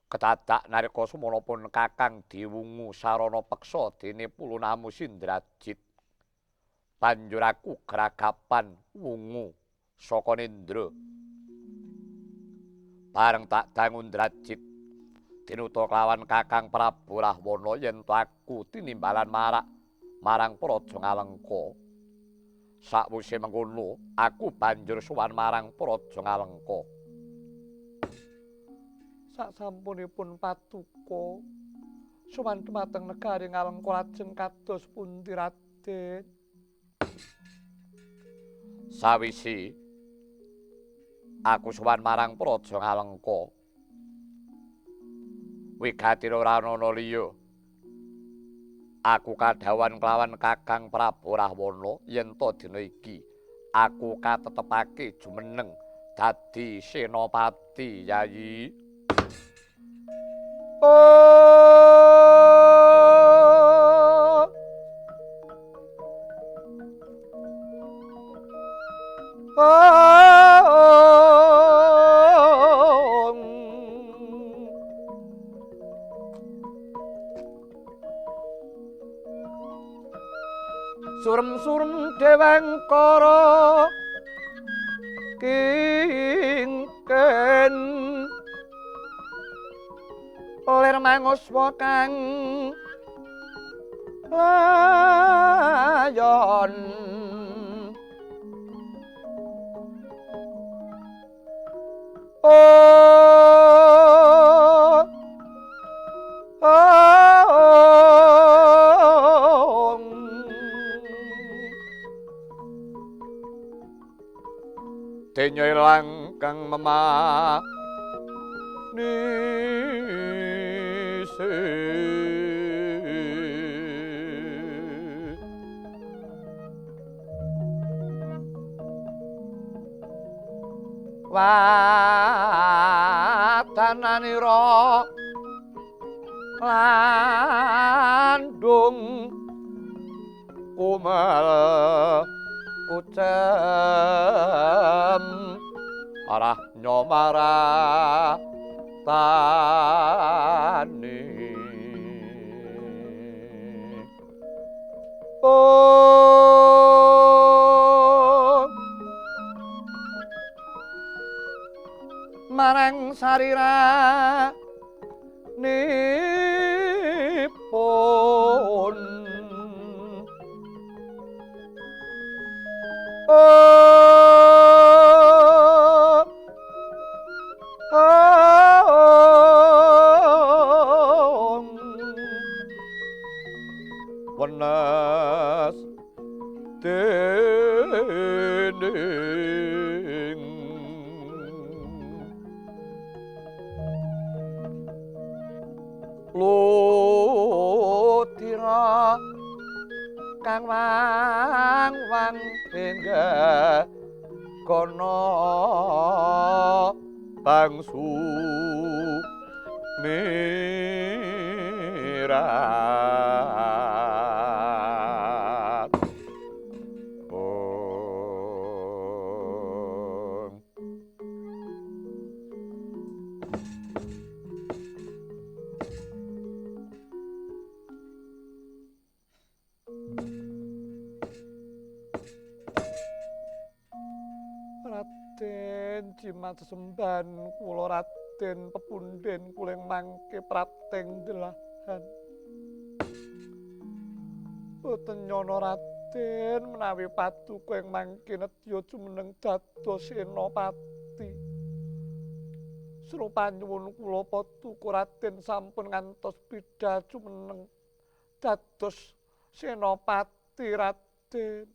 Kedadak nalika sumanapun Kakang diwungu sarana peksa dene pulunamu Sindrajit. Banjur aku gragapan wungu saka nendra. Bareng tak dangu Indrajit tinuta kelawan Kakang Prabu Rahwana yen to aku tinimbalan marak marang Praja Ngalengka. Sakwise mengkono aku banjur sowan marang Praja Ngalengka. Sasampunipun patuko sowan dumateng negari Ngalengka lajeng kados pundi Raden? Sawise aku sowan marang Praja Ngalengka, wigatine ora ana liya. Aku kadhawuhan kelawan Kakang Prabu Rahwana yen to dina iki aku katetepake jumeneng dadi senopati Yayi. Oh, oh, surem-surem dewangkara kingken lir manguswa kang layon. Oh, oh, denya ilang kang memah nisi. Wadananira landung kumel kucem arah nyomara tani. Oh, marang sarira nipun. Oh, oh, wenes dening lutira kang wang-wang hingga kono bangsu mirat. Raden jimat sesembahan kula Raden pepunden kula ing mangke prateng delahan. Boten nyono Raden menawi paduka ing mangke nedya jumeneng dados senopati. Srupanyuwun kula paduka Raden sampun ngantos bidhal jumeneng dados senopati Raden.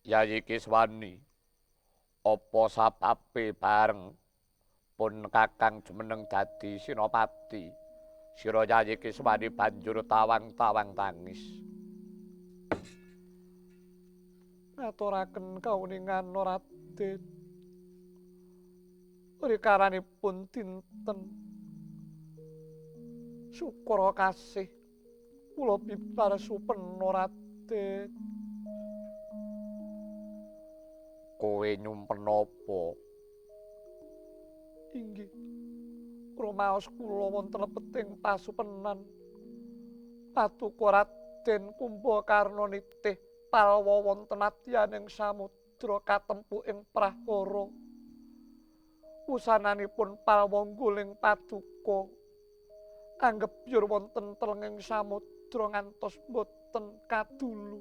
Yayi Kiswani, apa sababe bareng pun Kakang jumeneng dadi senopati sira Yayi Kiswani banjur tawang-tawang tangis? Ngaturaken kauningan Raden, rikaranipun dinten syukur kasih kula bibar supena Raden. Kowe nyumpen apa? Inggih, Rumaos kula wonten lebeting pasupenan. Paduka Raden Kumbakarna nitih palwa wonten madyaning samudra katempuh ing prahara. Wusananipun palwa ngguling paduka anggebyur wonten telenging samudra ngantos boten kadulu.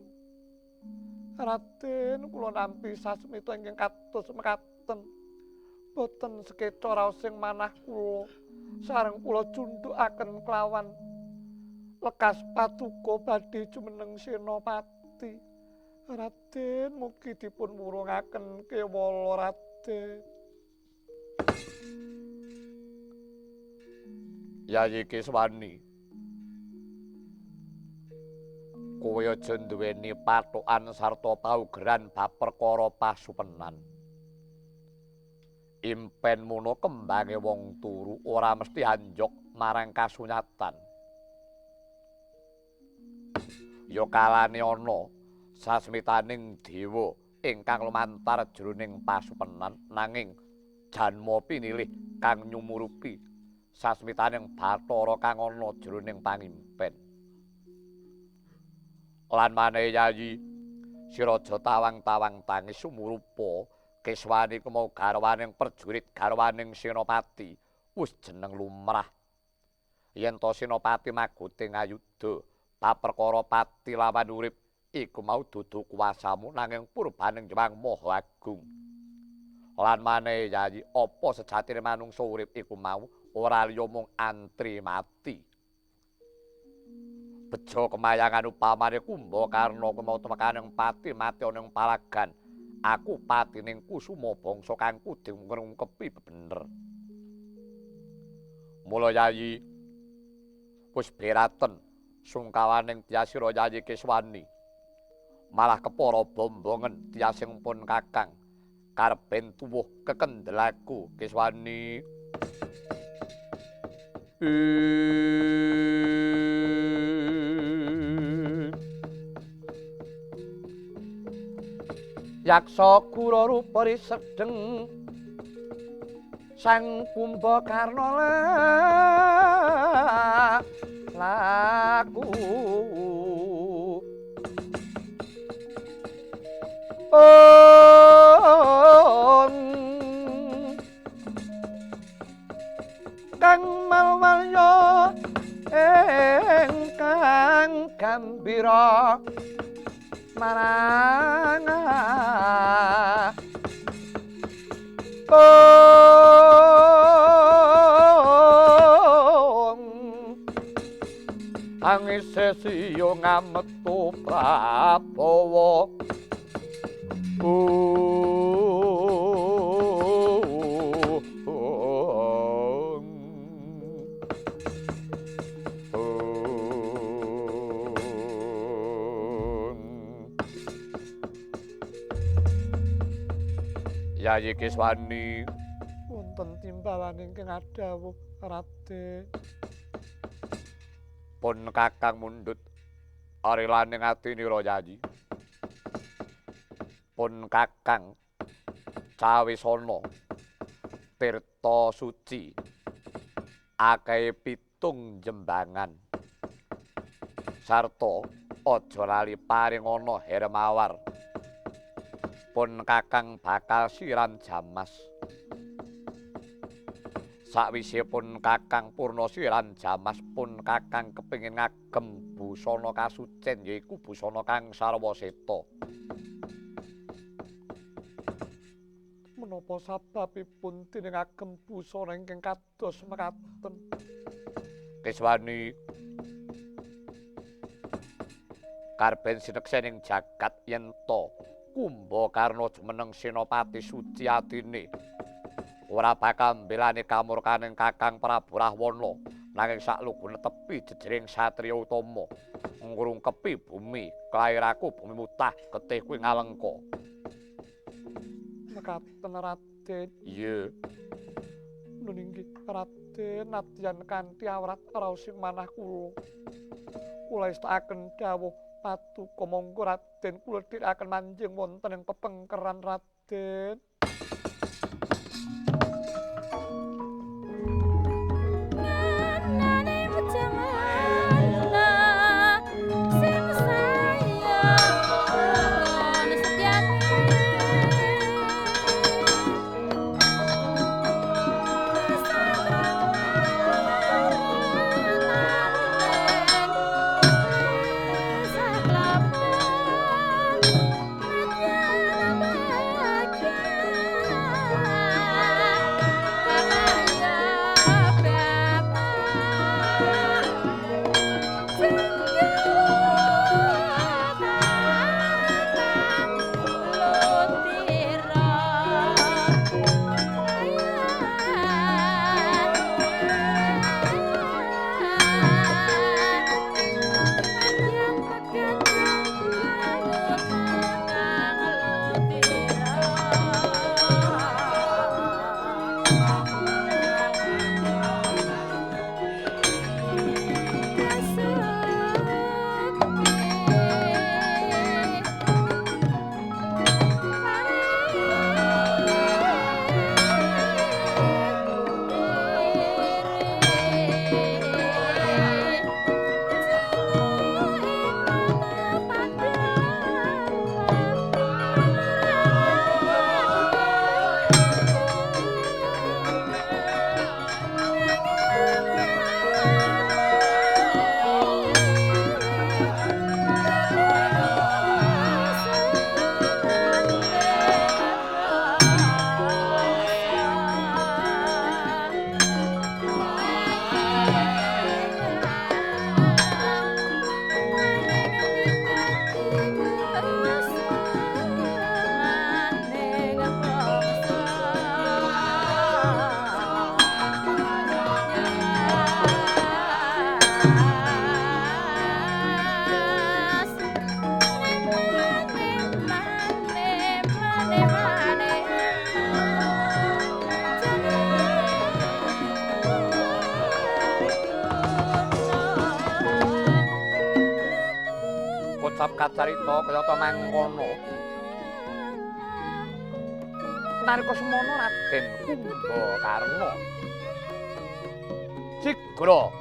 Raden kula nampi sasmita ingkang kados mekaten. Boten sekeca raosing manah kula sareng kula cundhukaken kelawan lekas paduka badhe jumeneng senopati. Raden mugi dipun wurungaken kewala Raden. Yayi Kiswani, kowe aja nduweni pathokan sarta paugeran bab perkara pasupenan. Impen mono kembange wong turu ora mesti anjok marang kasunyatan. Ya kalane ana sasmitaning dewa ingkang lumantar jroning pasupenan, nanging janma pinilih kang nyumurupi sasmitaning bathara kang ana jroning pangimpen. Lan maneh Yayi, sira aja tawang-tawang tangis sumurupa Keswani ku mau garwaning perjurit garwaning senopati wis jeneng lumrah. Yen to senopati maguting ayuda bab perkara pati lawan urip iku mau dudu kuwasamu nanging purbaning Hyang Maha Agung. Lan maneh Yayi, apa sejatine manungsa urip iku mau ora liya mung antri mati. Bejo kemayangan upamane Kumbakarna ku mau temekaning pati mati ana ing palagan. Aku patining kusuma bangsa kang kudu ngrungkepi bener. Mula Yayi wis beraten sungkawaning tyasira Yayi Kiswani. Malah kepara bombongen tyasing pun kakang karben tuwuh kekendelaku Kiswani. Yaksa kura rupa risedeng Sang Kumbakarna laku. Om kang malwalya ingkang gambira marang om angise siyo ngametu prabawa. Yayi Kiswani, wonten timbalan ingkang adhawuh Raden. Pun kakang mundhut arilaning atinira Yayi. Pun kakang cawisana tirta suci akeh 7 jembangan sarta aja lali paringana hermawar. Pun kakang bakal siram jamas. Sakwise pun kakang purna siram jamas, pun kakang kepengin ngagem busana kasucen yaiku busana kang sarwa seta. Menapa sababipun dening ngagem busana ingkang kados mekaten? Kiswani, karben sineksening jagat yen to Kumbakarna jumeneng senopati suci atine ora bakal mbelani kamurkaning Kakang Prabu Rahwana, nanging saklugu netepi jejering satriya utama ngrungkepi bumi klairaku bumi mutah getih kuwi ngalengka. Mekaten Raden. Iya. Nun inggih Raden, nadyan kanthi awrat raosing manah kula. Kula estakaken dawuh paduka monggo Raden kula dhirikaken manjing wonten ing pepengkeran Raden. Bab kacarita kayata mangkono. Nalika semono Raden Kumbakarna sigra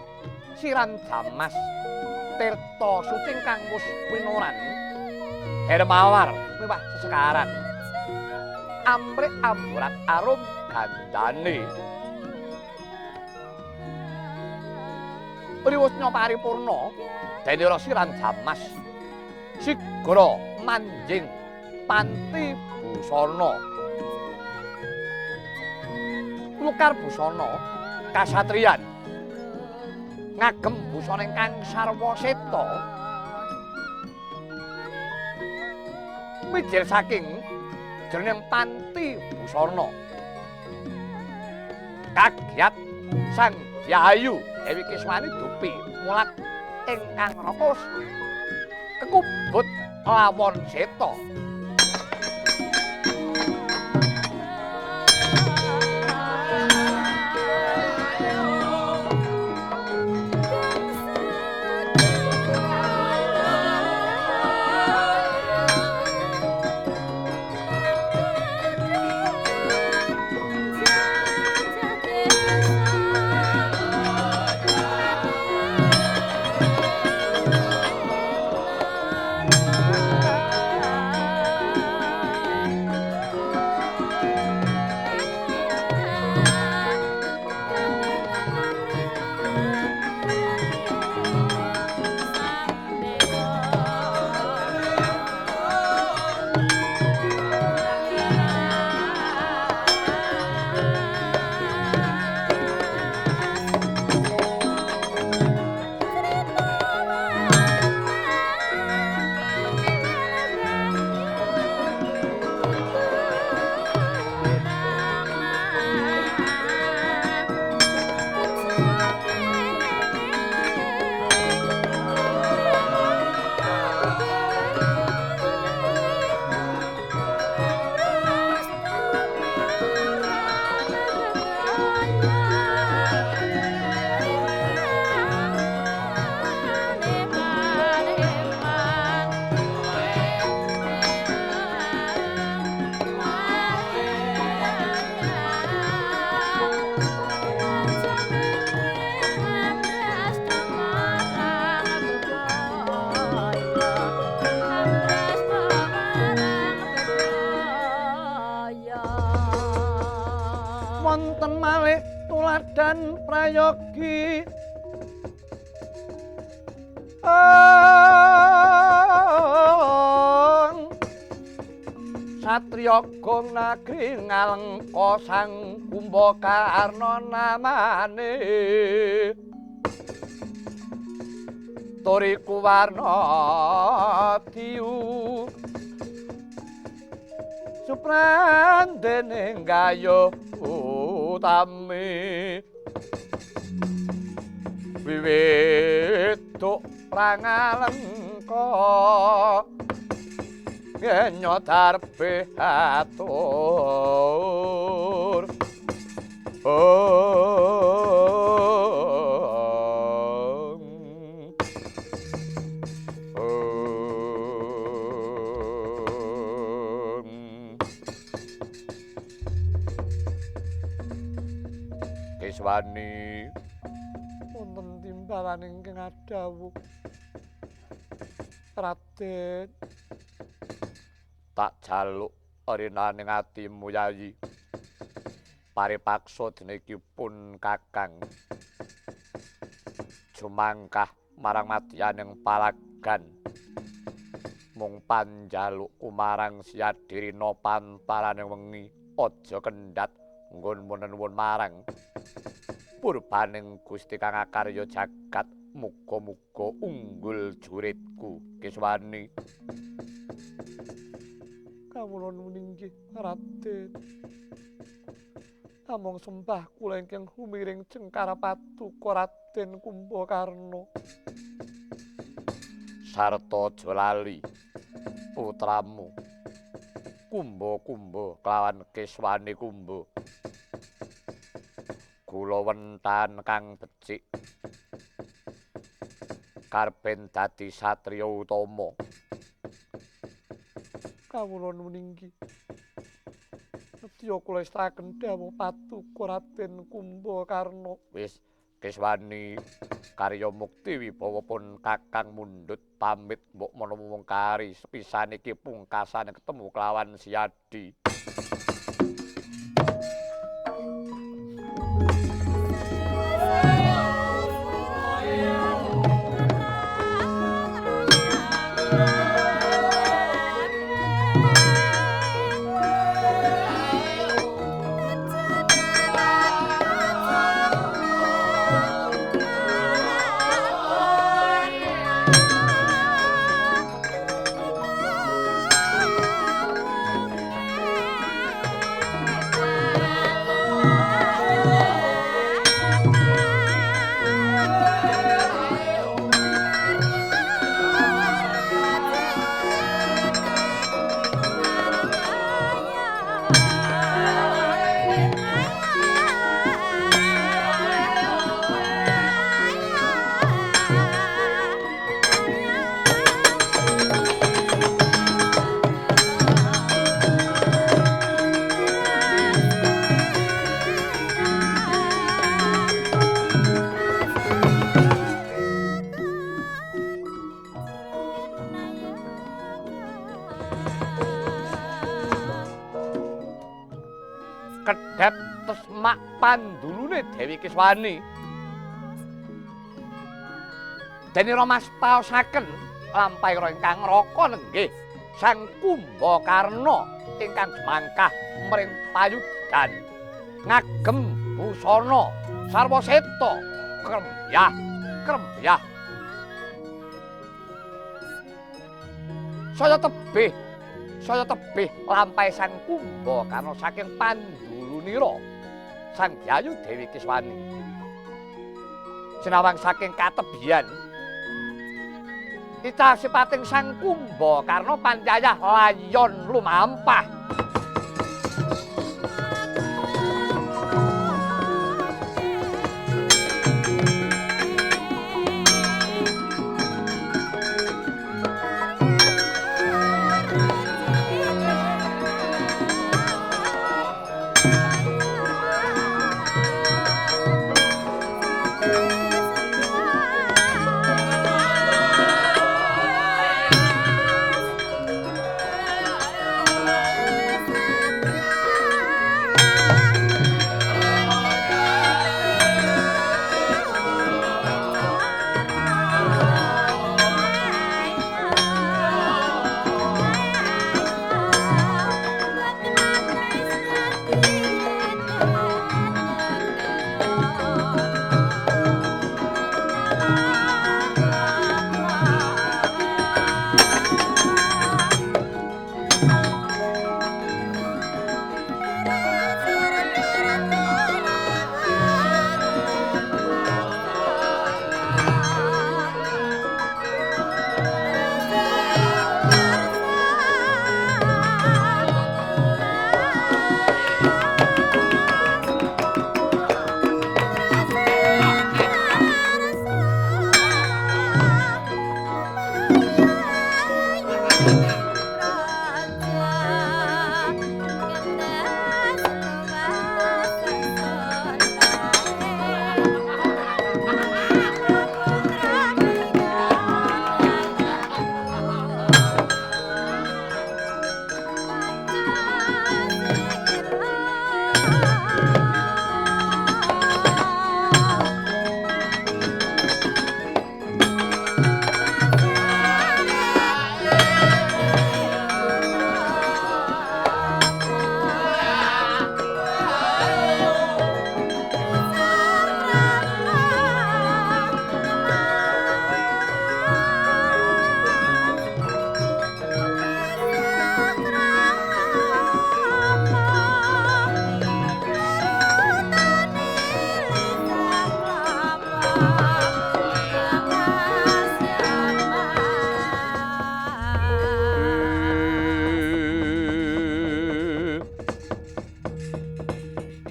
siran jamas tirta suci kang wis winoran hermawar miwah sesekaran amrih amburat arum gandane. Riwusnya paripurna dene siran jamas sigra manjing panti busana. Lukar busana kasatriyan ngagem busana ingkang sarwa seta mijil saking jroning panti busana. Kagiat Sang Dyayu Dewi Kiswani dupi mulat ingkang rakus kekubut lawon seta. Wonten malih tuladan prayogi satriya gong nagri Ngalengka Sang Kumbakarna namane Toriku warna diyu suprandene gayuh utami wiwit tuk Prangalengka ngenyo darbe atur. Kiswani wonten timbalan ingkang adhawuh Raden, tak jaluk rinaning atimu Yayi. Paripaksa dene iki pun Kakang jumangkah marang madyaning palagan. Mung panjalukku marang siadirina pantaraning wengi aja kendhat nggonmu nenuwun marang purbaning Gusti kang akarya jagat. Muga-muga unggul juritku Kiswani. Kawula nuwun inggih Raden. Namung sembah kula ingkang humiring cengkar patuko Raden Kumbakarna. Sarta aja lali putramu Kumba-kumba kelawan Kiswani Kumba. Kula wentan kang becik karben dadi satriya utama. Kawula nuninggi. Nedya kula estaken dawuh Paduka Raden Kumbakarna. Wis Keswani karya mukti wibawa pun Kakang mundhut pamit mbok menawa mung kari sepisan iki pungkasane ketemu kelawan Siadi. Kedhep tesmak pandulune Dewi Kiswani. Dene Mas paosaken lampahira ingkang raka nenggih Sang Kumbakarna ingkang jemangkah mring payudan ngagem busana sarwa seta krembyah krembyah. Saya tebih lampahe Sang Kumbakarna saking pandulunira Sang Yayu Dewi Kiswani. Sinawang saking katebihan icah sipating Sang Kumbakarna pancayah layon lumampah.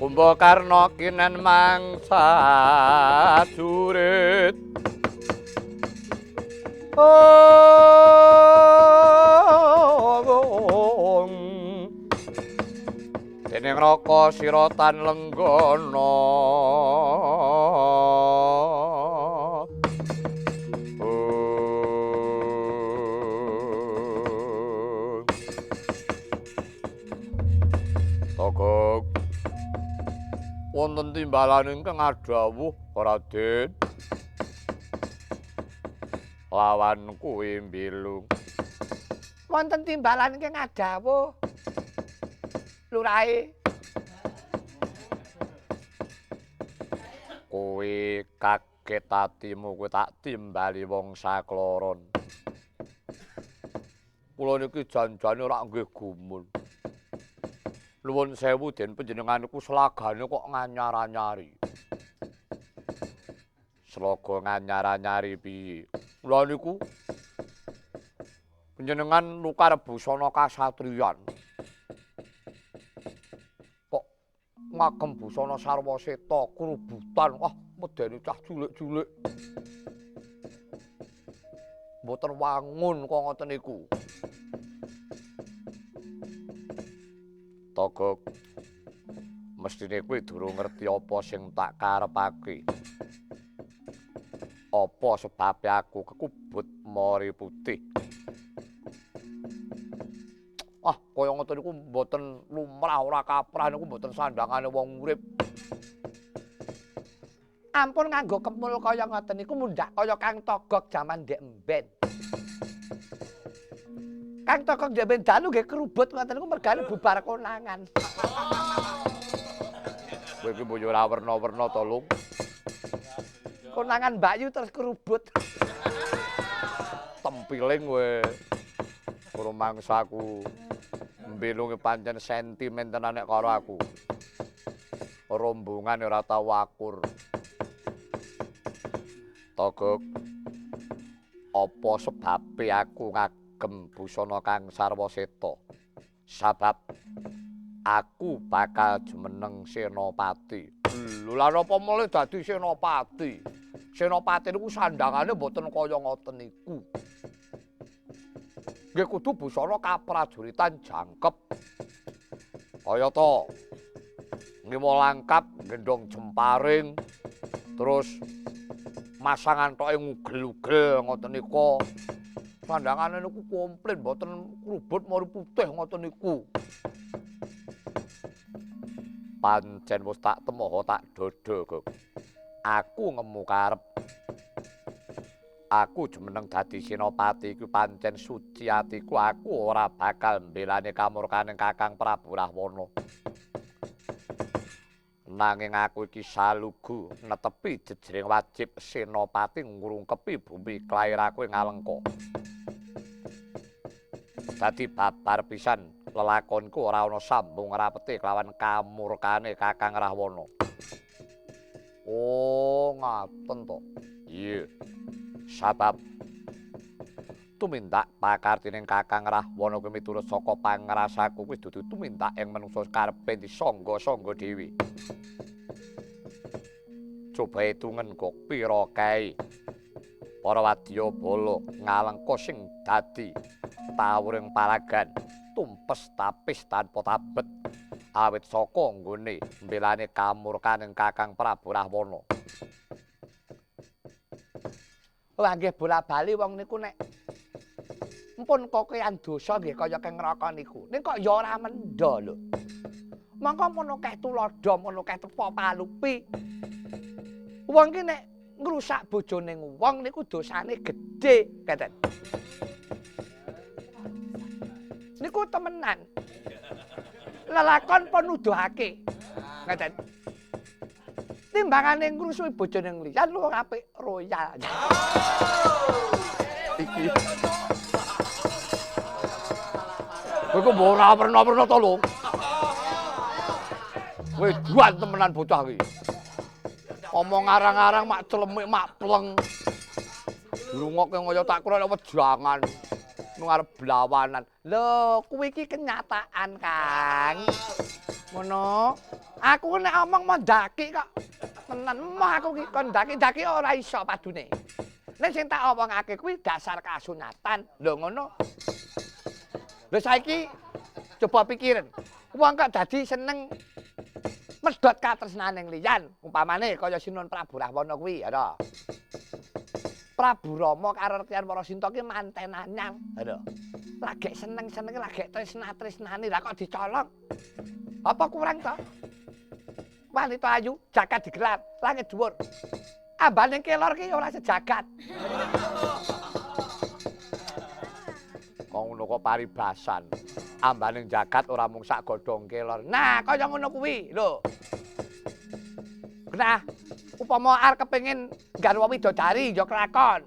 Kumbakarna kinen mangsa jurit. Oh, oh, oh. Mongko sira tan lenggana. Togok wonten timbalan ingkang adhawuh Raden. Lawan kuwi mbilung. Wonten timbalan ingkang adhawuh lurahe. Kowe kaget atimu kowe tak timbali wong sakloron. Kula niki jan-jane ora nggih gumun. Nuwun sewu den panjenengan niku slagane kok nganyar-anyari. Slaga nganyar-anyari piye? Kula niku panjenengan nukar busana kasatriyan. Kok ngagem busana sarwa seta krubutan, wah medeni cah cilik-cilik. Mboten wangun kok ngoten niku. Togok, mestine kowe durung ngerti apa sing tak karepake. Apa sebabe aku kekubut mori putih? Ah, kaya ngoten niku mboten lumrah, ora kaprah niku mboten sandangane wong urip. Ampun nganggo kemul kaya ngoten niku mundhak kaya Kang Togok jaman ndek emben. Kang Togok ndek emben dalu nggih kerubut ngoten niku mergane bubar konangan. Kowe iki mbok ora werna-werna to, Lung. Konangan Mbak Yu terus kerubut. Tempiling kowe. Rumangsaku mbilunge pancen sentimen tenan nek karo aku. Rombongan ora tau akur. Togok, apa sebabe aku ngagem busana kang sarwa seta? Sabab aku bakal jumeneng senopati. Lho lha napa mulih dadi senopati? Senopati niku sandangane mboten kaya ngoten niku. Nggih kudu busana kaprajuritan jangkep. Kaya to ngiwa langkap gendhong jemparing terus masang antoke ngugel-ugel ngoten niku. Sandangane niku komplit mboten krubut mori putih ngoten niku. Pancen wis tak temoho tak dodho, Gok. Aku ngemu karep. Aku jumeneng dadi senopati iku pancen suci atiku, aku ora bakal mbelani kamurkaning Kakang Prabu Rahwana. Nanging aku iki salugu netepi jejering wajib senopati ngrungkepi bumi klairaku ing Alengka. Dadi babar pisan lelakonku ora ana sambung rapete kelawan kamurkane Kakang Rahwana. Oh, ngaten to. Iya. Sabab tumindak pakartining Kakang Rahwana kuwi miturut saka pangrasaku kuwi dudu tumindak ing manungsa karepe disangga-sangga dhewe. Coba hitungen kok pira kae para wadyabala ngalengka sing dadi tawuring paragan tumpes tapis tanpa tabet awit saka nggone mbelane kamurkaning Kakang Prabu Rahwana. Wah nggih bola-bali wong niku nek empun kokean dosa nggih kaya keng neraka niku. Ning kok ya ora mendha lho. Mongko mun akeh tuladha, mun akeh tepa palupi. Wong ki nek ngrusak bojone wong niku dosane gedhe, keten. Niku temenan. Lelakon pun nuduhake. Ngeten. Timbangane ngrusuhi bojone liyan luwih apik royal. Iki. Kowe kok mbok ora werna-werna to, Lung? Kowe duan temenan bocah iki. Omong arang-arang mak clemik mak pleng. Dirungokke kaya tak kira wejangan. Nang arep blawanan. Lho, kuwi iki kenyataan, Kang. Ngono. Aku nek omong mau ndaki kok. Tenan emoh aku ki kon ndaki-ndaki ora iso padune. Nek sing tak omongake kuwi dasar kasunatan. Lho ngono. Lho saiki coba pikirin. Wong kok dadi seneng Medhot katresnaning liyan, umpamane kaya Sinuwun Prabu Rahwana kuwi, ya. Prabu Rama karo Rekyan Warasinta ki manten anyar, lho. Lagek seneng-senenge, lagek tresna-tresnane, lah kok dicolong. Apa kurang to? Wanita ayu, jagat digelar, langit dhuwur. Ambane kelor ki ora sejagat. Kok ngono kok paribasan. Ambane jagat ora mung sak godhong kelor. Nah, kaya ngono kuwi, lho. Nah, upama arep kepengin garwa widodari ya kelakon.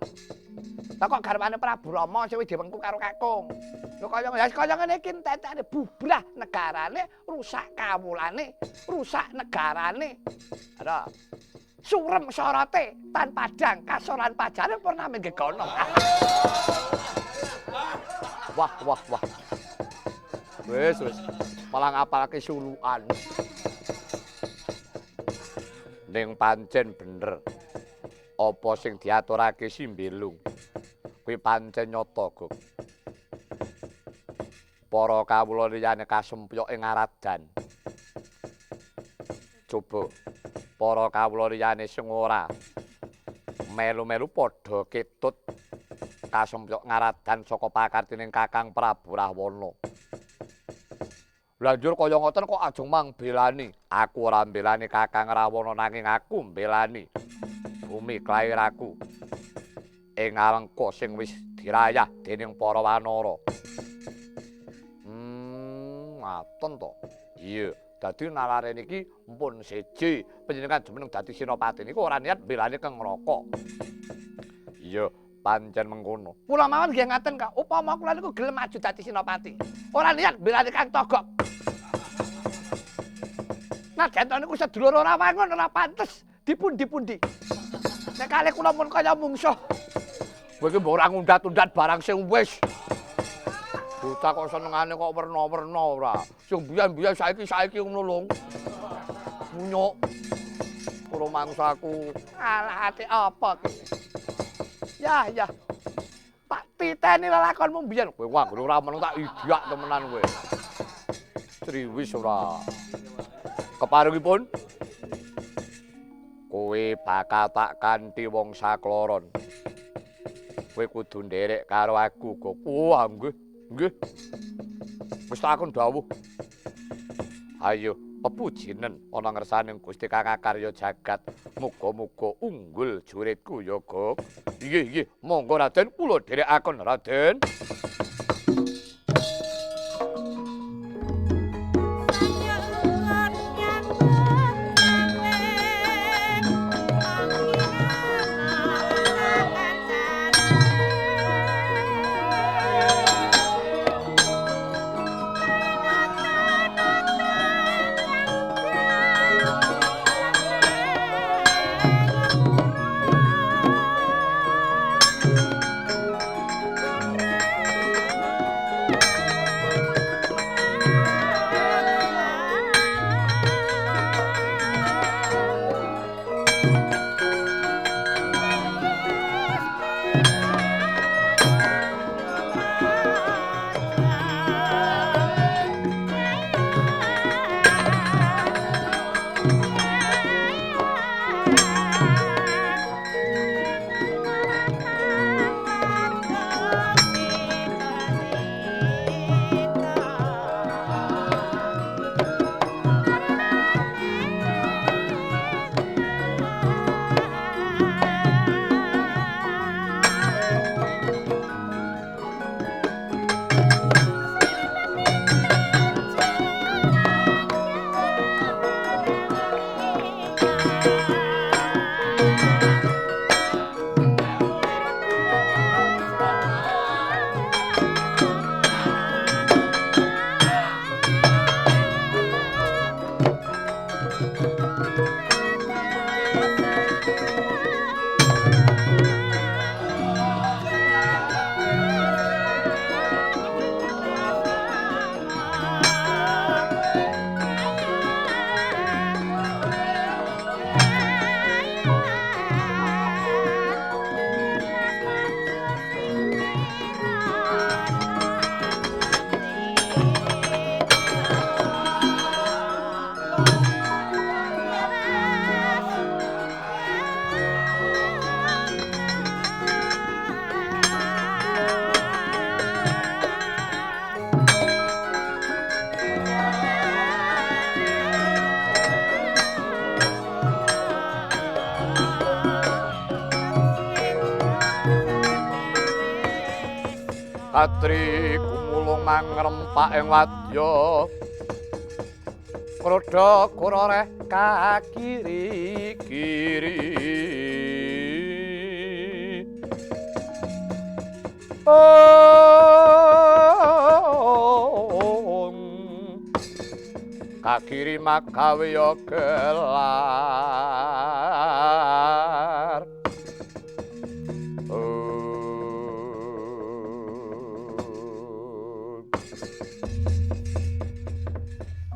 Lah kok garwane Prabu Rama sing wis diwengku karo kakung. Lho kaya ya kaya ngene iki entek-entekane bubrah negarane, rusak kawulane, rusak negarane. Ora. Surem sorote tan padhang kasoran pajare purname gegono. Wah wah wah. Wis wis malah ngapalake sulukan. Ning pancen bener. Apa sing diaturake Simbilung kuwi pancen nyata, Gug. Para kawula liyane kasempyok ing aradan. Coba para kawula liyane sing ora melu-melu padha ketut kasempyok ngaradan saka pakartining Kakang Prabu Rahwana. Lah njur kaya ngoten kok ajeng mangbelani. Aku ora mbelani Kakang Rahwana nanging aku mbelani bumi klairaku ing Alengka sing wis dirayah dening para wanara. Ngaten to. Iya, dadi nalare niki mpun seje panjenengan jumeneng dadi senopati niku ora niat mbelani Kang Raka. Iya, pancen mengkono. Kula mawon nggih ngaten, Kak. Upama kula niku gelem maju dadi senopati, ora niat mbelani Kang Togok. Najan to niku sedulur ora wangun, ora pantes dipundi-pundi. Nek kalih kula mun kaya mungsuh. Kowe iki mbok ora ngundat-undat barang sing wis. Bocah kok senengane kok werna-werna ora. Sing biyen-biyen saiki-saiki ngono lho. Munyuk. Pura mangsaku. Alah ati apa ki? Ya ya. Tak titeni lelakonmu biyen. Kowe anggere ora meneng tak idyak temenan kowe. Triwis ora. Keparengipun kowe bakal tak kanthi wong sakloron. Kowe kudu nderek karo aku, Gok. Wah, nggih, nggih. Wis tak akon dawuh. Ayo, pepujinen ana ngersaning Gusti Kang Akarya jagat. Muga-muga unggul juritku ya, Gok. Nggih, nggih. Monggo Raden, kula dherekaken Raden. Katri gumulung mangrempak ing wadya. Kroda kuroreh kakiri kiri. Om kakiri makawe ya gelar.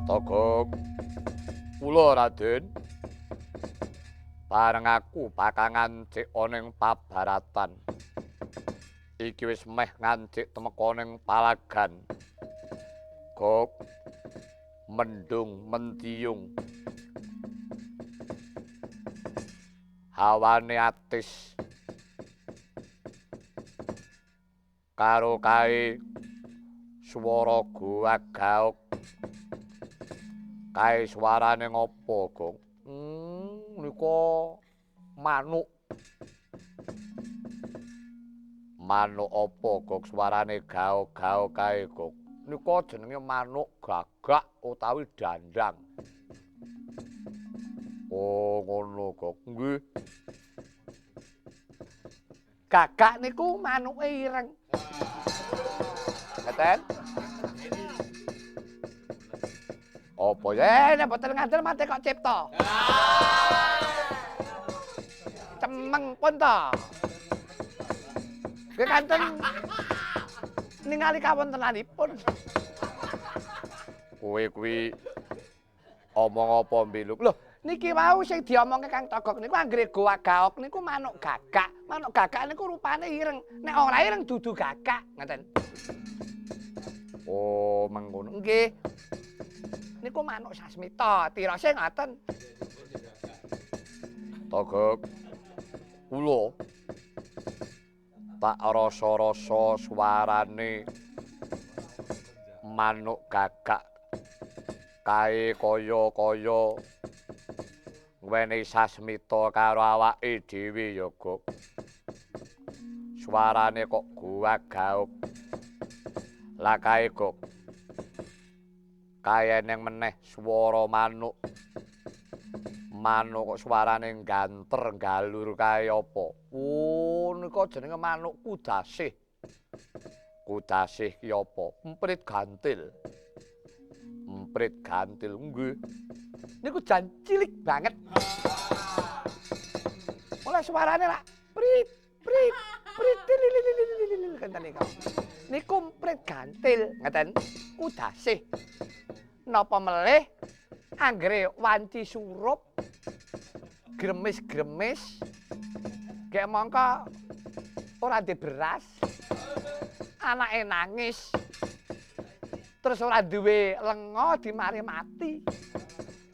Togok kula Raden, bareng aku bakal ngancik ana ing pabaratan. Iki wis meh ngancik temeka ning palagan. Gok mendung mentiyung. Hawane atis. Karo kae swara goag-gaog. Kae suarane ngopo, Gong? Nika manuk. Manuk apa, Gong? Suarane gaog-gaog kae, Gong. Nika jenenge manuk gagak utawi dandang. Oh, ngono, Gong. Nggih. Gagak niku manuke ireng. Ngeten? Apa ya? Nek mboten ngandel mate kok cipta. Cemeng pun to. Nggih kanten ningali kawontenanipun. Kowe kuwi omong apa mbiluk? Lho, niki wau sing diomongke Kang Togok niku anggere goag-gaog niku manuk gagak. Manuk gagak niku rupane ireng. Nek ora ireng dudu gagak, ngoten. Oh, mengkono. Nggih. Niku manuk sasmita, tirose ngoten. Togok kula tak rasa-rasa suarane manuk gagak kae kaya-kaya ngwenehi sasmita karo awake dhewe ya, Gok. Suarane kok goag-gaog. Lah kae, Gok. Kae eneng meneh swara manuk. Manuk kok suarane ganter galur kae apa? Oh, nika jenenge manuk kudasih. Kudasih ki apa? Emprit gantil. Emprit gantil nggih. Niku jan cilik banget. Oleh suarane lak prit prit prit ngeten niku. Niku emprit gantil ngeten kudasih. Napa melih anggere wanci surup gremis-gremis gek mongko ora ndek beras, anake nangis terus ora duwe lenga dimari mati.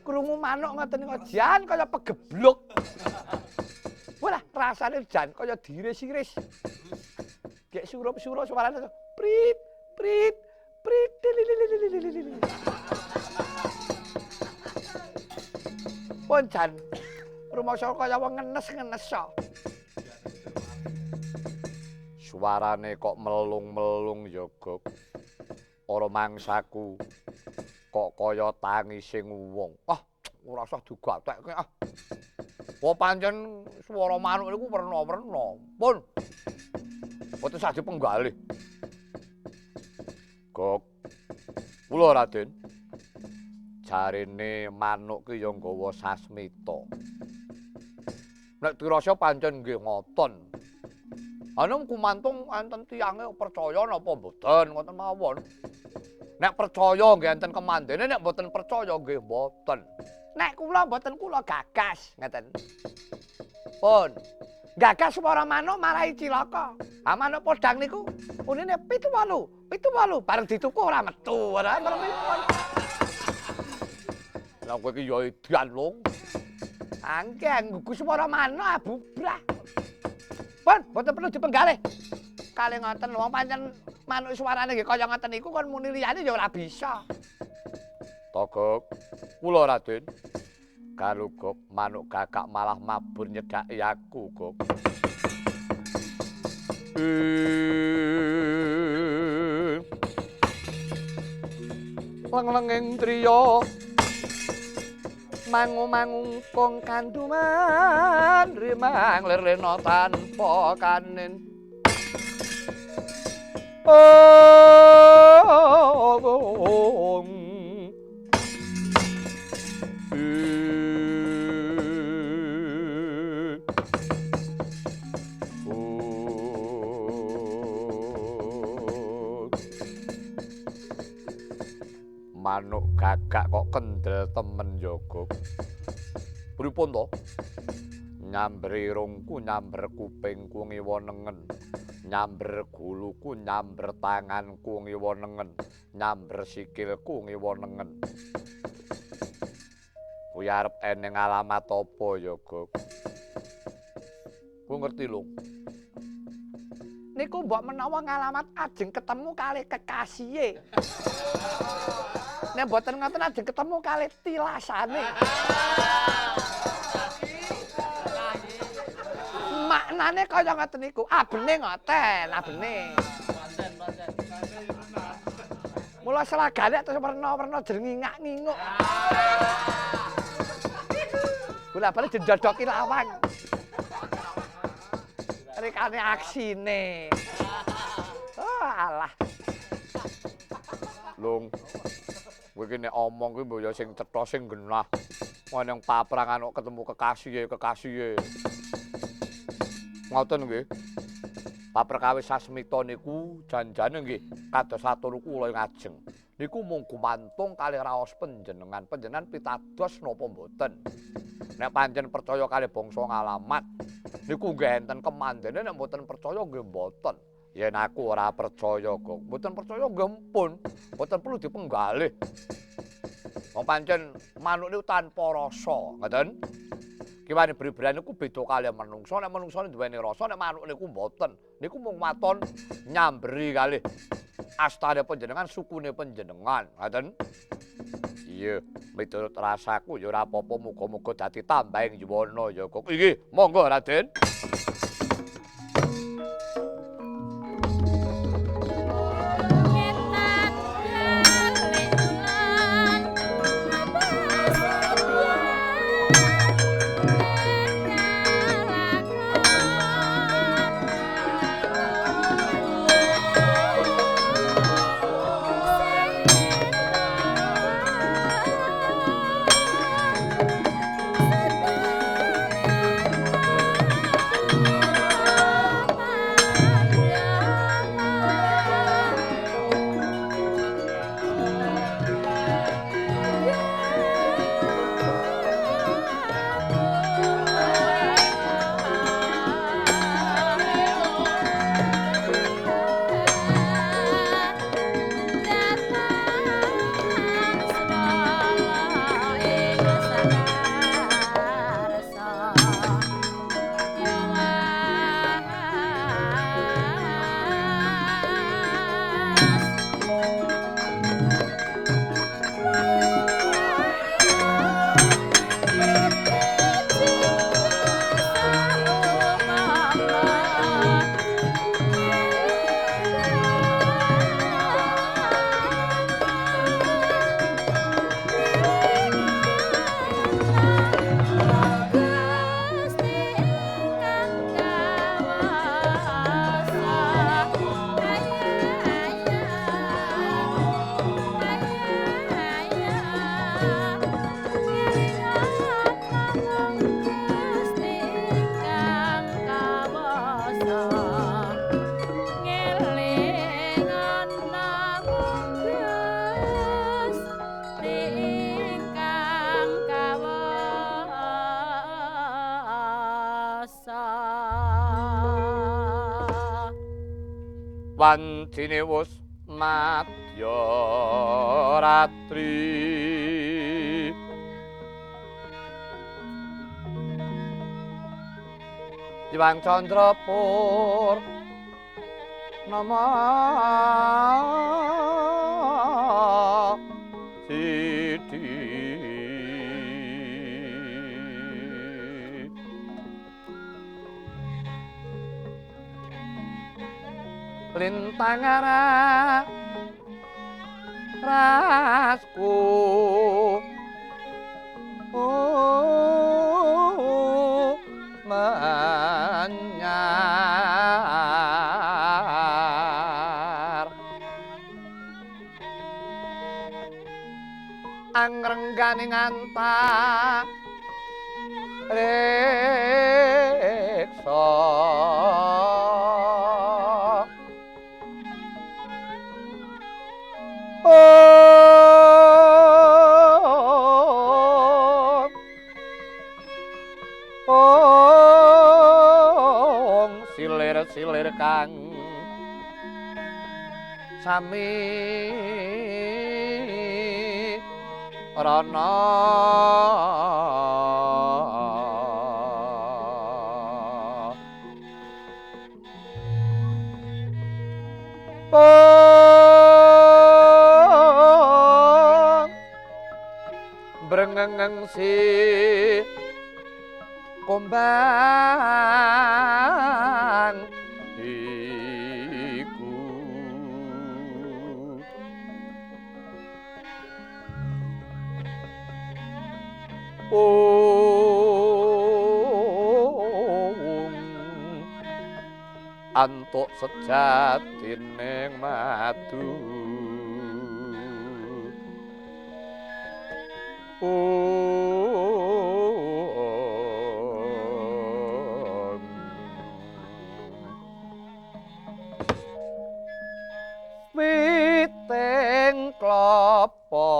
Krungu manuk ngoten niku jan kaya pegebluk. Walah rasane jan kaya diris-iris. Gek surup-surup suarane prit prit prit. Pun jan rumangsa kaya wong ngenes-ngenes. Suarane kok melung-melung ya, Gok. Ora mangsaku kok kaya tangise wong. Ah, ora usah digatekke ah. Wah pancen swara manuk niku werna-werna. Pun. Mboten sah dipenggalih. Gok. Kula Raden. Jarene manuk ki ya nggawa sasmita. Nek dirasa pancen nggih ngoten. Anu kumantung enten tiyange percaya napa mboten ngoten mawon. Nek percaya nggih enten kemandene, nek mboten percaya nggih mboten. Nek kula mboten kula gagas ngeten. Pun. Gagas swara manuk marai cilaka. Ah manuk podang niku unine 78, 78 bareng dituku ora metu, ora meremipun. Lah kowe iki ya edan lho. Angke nggugu swara manuk abubrah. Pun, mboten perlu dipenggalih. Kalih ngoten wong pancen manuk suarane nggih kaya ngoten niku kon muni liyane ya ora bisa. Togok, kula Raden. Karo Gok manuk gagak malah mabur nyedhaki aku, Gok. Leng-lenging driya mangu-mangu kong kanduman rimang lir-lena tanpa kanin. Oh, manuk gagak kok kendel temen ya, Gok. Pripun to? Nyamber irungku, nyamber kupingku ngiwa nengen. Nyamber guluku, nyamber tanganku ngiwa nengen. Nyamber sikilku ngiwa nengen. Kuwi arep eneng alamat apa ya, Gok? Ku ngerti lho. Niku mbok menawa ngalamat ajeng ketemu kalih kekasihe. Nek mboten ngoten ajeng ketemu kalih tilasane. Maknane kaya ngoten niku, abene ngoten, abene. Mula selagane terus werna-werna jrengingak-nginguk. Bola-bali jendodoki lawang. Rekane aksine. Oh, alah. Lung. Kowe iki nek omong kuwi mbok ya sing cetha sing genah. Wong paprangan kok ketemu kekasihe, kekasihe. Ngoten nggih. Paperkawis sasmita niku janjane nggih kados atur kula ngajeng. Niku mung gumantung kalih raos panjenengan. Panjenengan pitados napa mboten? Nek pancen percaya kalih bangsa ngalamat niku nggih enten kemandene, nek mboten percaya nggih mboten. Yen aku ora percaya kok, mboten percaya nggih mpun, mboten perlu dipenggalih. Wong pancen manuk niku tanpa rasa, ngoten. Kiwane bri-brian niku beda kalih manungsa, nek manungsa duweni rasa, nek manuk niku mboten. Niku mung waton nyamberi kalih astane panjenengan, sukune panjenengan, ngoten. Iya, miturut rasaku ya ora apa-apa, muga-muga dadi tambahing yuwana ya kok. Inggih, monggo Raden. Wandine wus madya ratri. Diwang Candra Purnama sidi. Lintang arah Rasku menyar angrengganing antariksa. Om silir-silir kang sami rana. Brengengeng si kombang iku om antuk sejatining madu. Witing klapa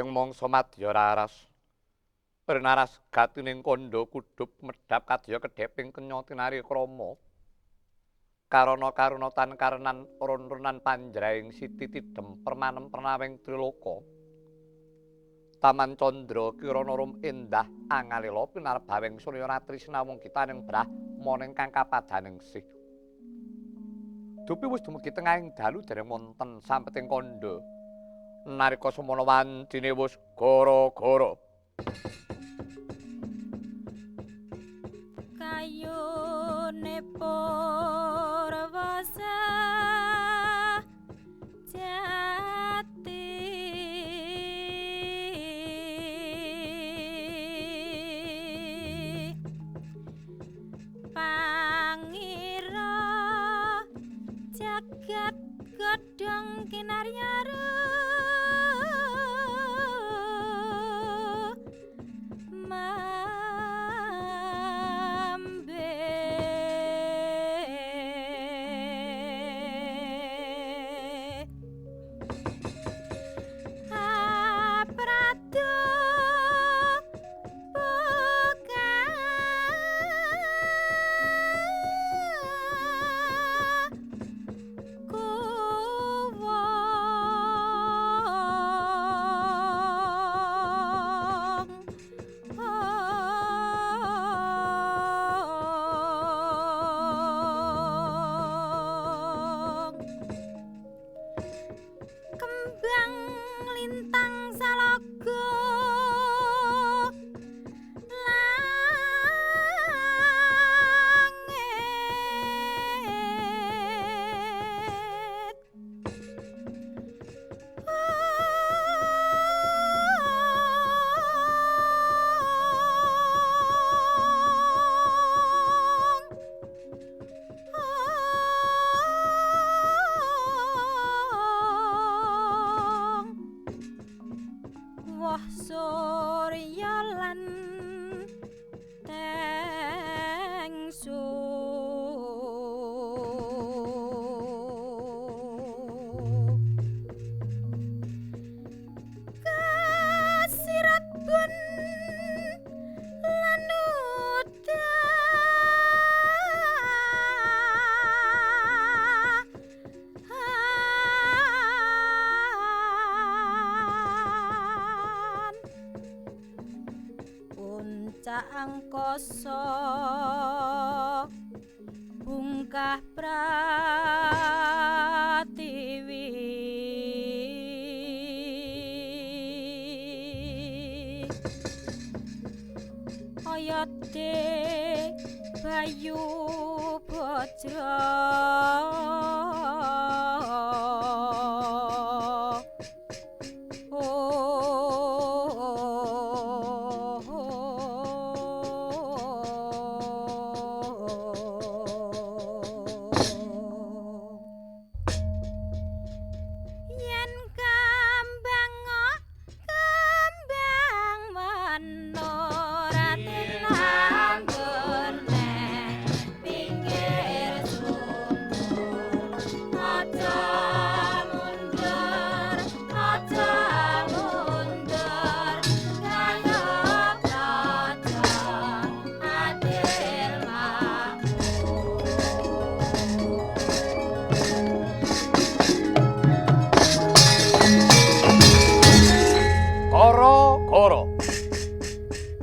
mangsa madya raras pernaras gatining kandha kudhup medhap kadya kedheping kenya tinari krama karana karuna tan karenan run-runan panjraing siti tidhem permanem pernawing triloka taman candra kirana rum endah angalela pinarbawing surya ratri sinawung gitaning brahmana ingkang kapadaning sih. Dupi wis dumugi tengahing dalu dereng wonten sampeting kandha. Nalika semana wancine wis gara-gara. Kayune purwasa jati pangira jagat godhong kinarya mambe. Tingkah pratiwi oyote bayu bajra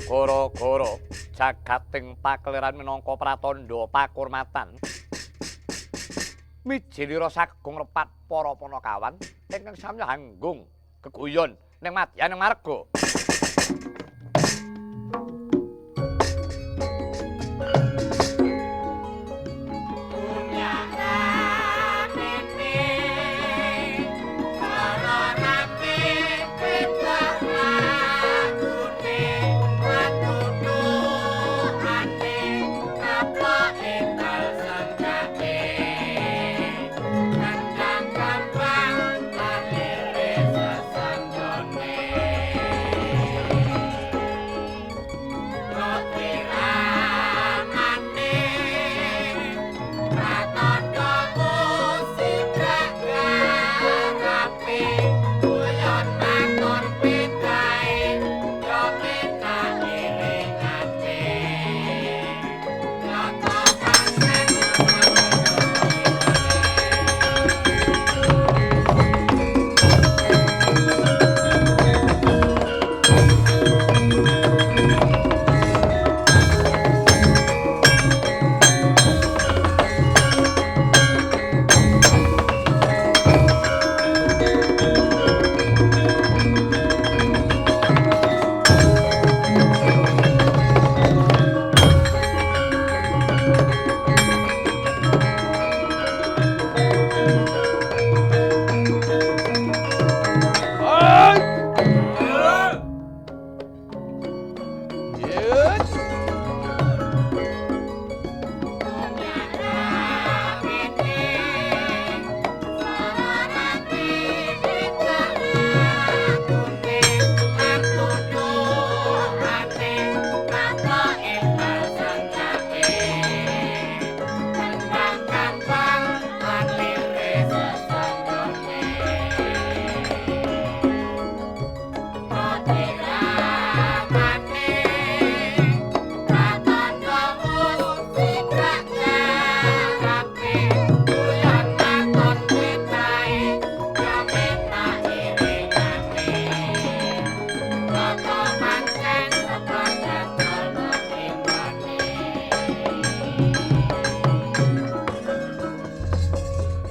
Goro-goro jagating pakeliran minangka pratandha pakurmatan. Mijilira sagung repat para panakawan ingkang samya hanggung geguyon ning madyaning marga.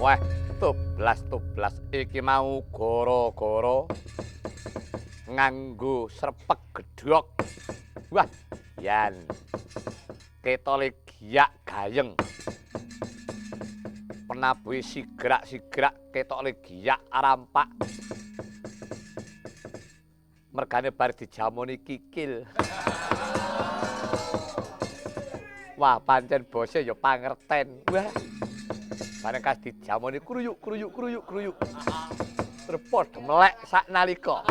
Wah, tublas-tublas iki mau gara-gara nganggo srepek gedhok. Wah, yan. Ketole giyak gayeng. Penabuhe sigrak-sigrak ketole giyak rampak. Mergane bar dijamoni kikil. Wah, pancen bose ya pangerten. Wah. Bareng kas dijamoni kruyuk kruyuk kruyuk kruyuk. Terus padha melek sak nalika.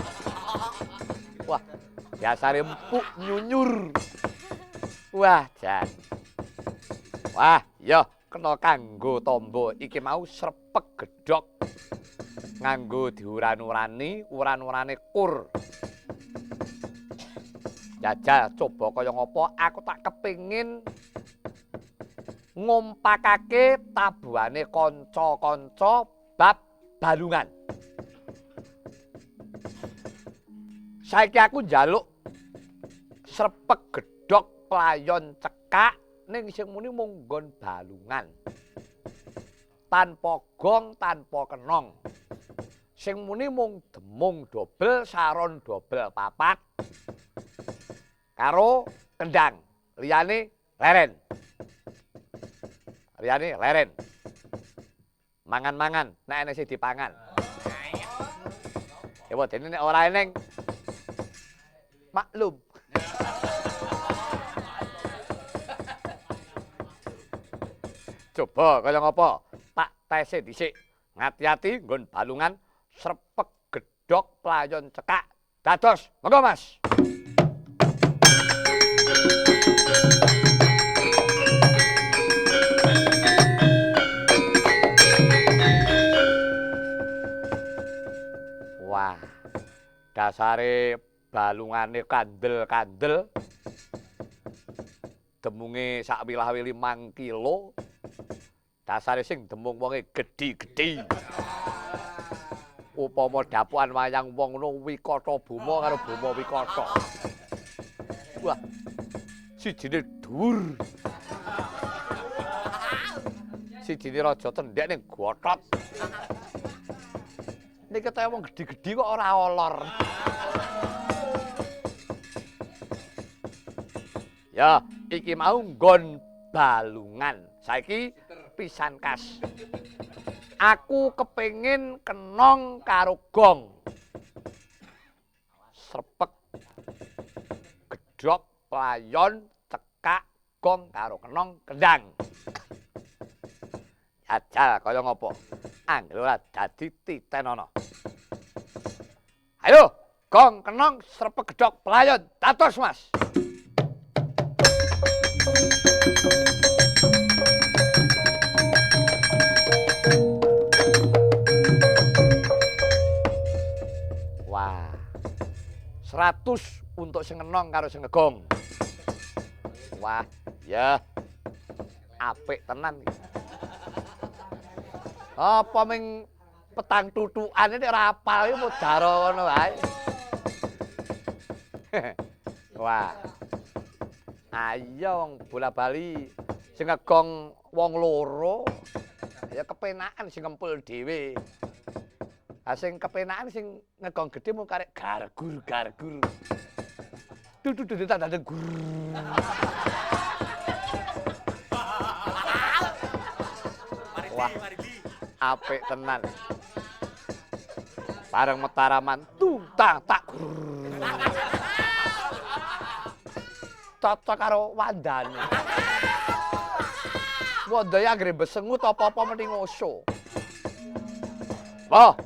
Wah, biasane empuk nyunyur. Wah, jan. Wah, ya kena kanggo tombo iki mau srepek gedhok. Nganggo diuran-urani, uran-urane kur. Jajal coba kaya ngopo, aku tak kepingin ngompakake tabuhane kanca-kanca bab balungan. Saiki aku njaluk srepek gedhok playon cekak ning sing muni mung nggon balungan. Tanpa gong, tanpa kenong. Sing muni mung demung dobel, saron dobel papat. Karo kendang, liyane leren. Liyane leren. Mangan-mangan, nek enek sing dipangan. Ya dene nek ora eneng maklum. Coba kaya ngapa? Tak tese dhisik. Ngati-ati nggon balungan srepek gedhok playon cekak. Dados, monggo Mas. Wah. Dasare balungane kandel-kandel. Demunge sak wilah-wili 5 kilo. Dasare sing demung wonge gedhi-gedhi. Upama dapukan wayang wong ngono Wikata Boma karo Boma Wikata. Wah. Sijine dhuwur. Sijine raja cendhek ning gothot. Niki kaya wong gedhi-gedhi kok ora olor. Ya, iki mau nggon balungan. Saiki pisan kas. Aku kepengin kenong karo gong. Srepek gedhok playon cekak gong karo kenong kendang. Jajal kaya ngopo? Anggere ora dadi titenono. Ayo, gong kenong srepek gedhok playon dados Mas. Wah. 100 untuk sing ngenong karo sing ngegong. Wah, ya. Apik tenan iki. Apa ming petang tutukane nek ora apal iki mudara ngono wae. Wah. Ayo wong bola-bali sing ngegong wong loro ya kepenakan sing ngempul dhewe. Ha sing kepenakan sing ngegong gedhe mung karek gargur-gargur. Dudu tak dadeng gur. Wah. Apik tenan. Bareng Mataraman tungtang tak gur. Cocok karo wandane. Wandane anggere besengut apa-apa mesti ngoso. Wah.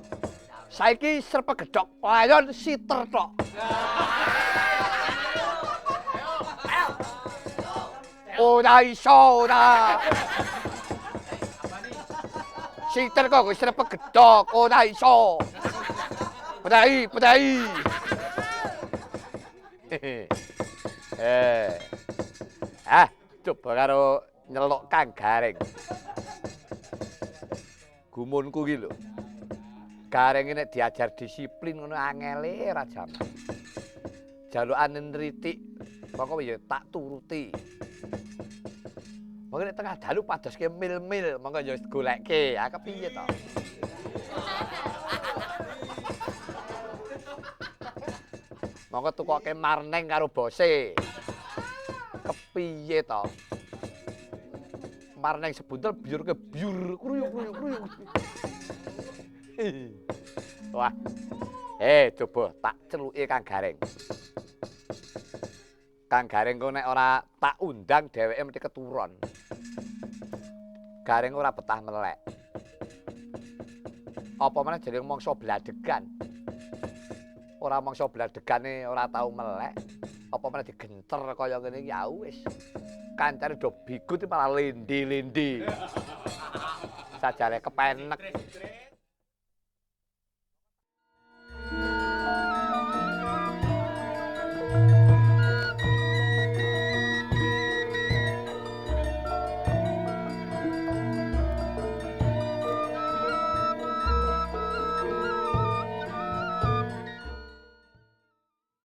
Saiki srepek gedhok playon siter tok. Ora iso ora. Siter kok srepek gedhok ora iso. Pedai, pedai. Ah, coba karo nyelok Kang Gareng. Gumunku ki lho. Gareng nek diajar disiplin ngono angele ora jaman. Jalukane nritik, pokoke ya tak turuti. Monggo nek tengah dalu padoske mil-mil, monggo ya golekke. Ah kepiye to? Monggo tukoke marneng karo bose. Kepiye to? Marneng sebuntel biur ke biur, kruyuk kruyuk kruyuk. Wah. Coba tak celuki Kang Gareng. Kang Gareng kok nek ora tak undang dheweke mesti keturun. Gareng ora betah melek. Apa meneh jeneng mangsa bladegan. Ora mangsa bladegane ora tau melek. Apa meneh digenter kaya ngene iki ya wis. Kancane do bigut malah lindi-lindi. Sajane kepenek.